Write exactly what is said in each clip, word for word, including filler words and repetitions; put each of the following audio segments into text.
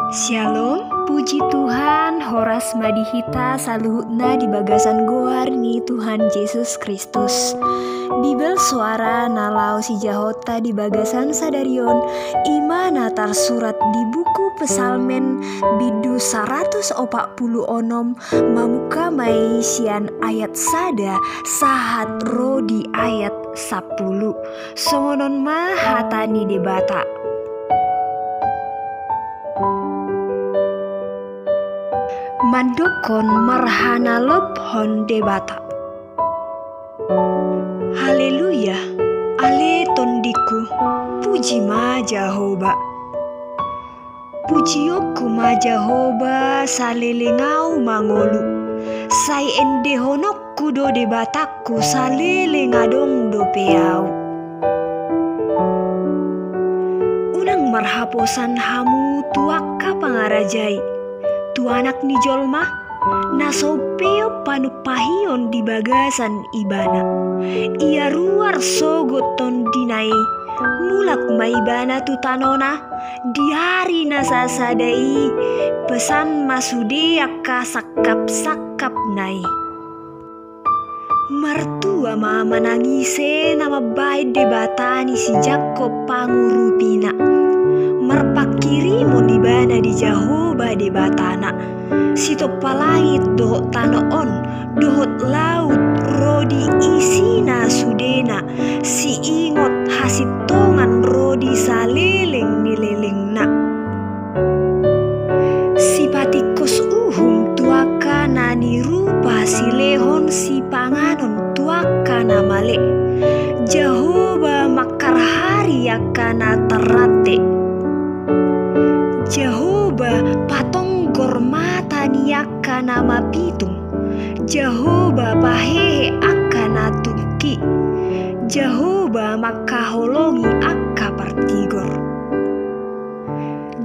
Syalom, puji Tuhan, horas ma di hita saluhutna di bagasan goar ni Tuhan Jesus Kristus. Bibel, suara na laho sijahonta di bagasan sadari on, i ma na tarsurat di buku Psalmen, bindu saratus opat pulu onom, mamungka ma i sian ayat sada sahat ro di ayat sampulu. Songon on ma hata ni Debata. Mandokkon marhanalophon Debata. Haleluya, ale tondingku, puji ma Jahowa. Pujionku ma Jahowa saleleng ahu mangolu. Sai endehononku do Debatangku saleleng adong dope ahu. Unang marhaposan hamu tu angka pangarajai, tu Anak ni jolma, na so umpeop panumpahion di bagasan Ibana. Ia ruar sogot tondina i, mulak ma Ibana tu tanona, di ari na sasada i, pesan ma sude angka sangkapsangkapna i. Martua ma manang ise na mambahen Debata ni si Jakkob pangurupina. Marpanghirimon ibana di Jahowa Debatana. Sitompa langit dohot tano on, dohot laut, ro di isina sudena, siingot hasintongan ro di saleleng ni lelengna. Sipatingkos uhum tu angka na nirupa silehon sipanganon tu angka na male. Jahowa mangkarhari angka na tarrante. Jahowa patonggor mata ni angka na mapitung. Jahowa pahehe angka na tungki. Jahowa mangkaholongi angka partigor.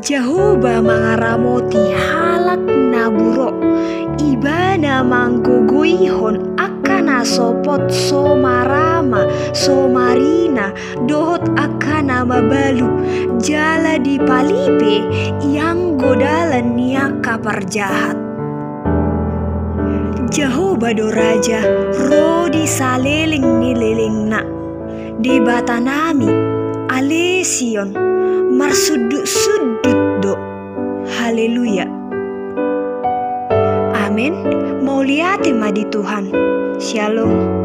Jahowa mangaramoti halak na burok. Ibana manggogoihon angka na sopot, so marama, so marina, dohot angka na mabalu, jala dipalipe ianggo dalan ni angka parjahat. Jahowa do raja, ro di saleleng ni lelengna. Debatanami, ale Sion, marsundutsundut do. Haleluya. Amen. Mauliate ma di Tuhan. Syalom.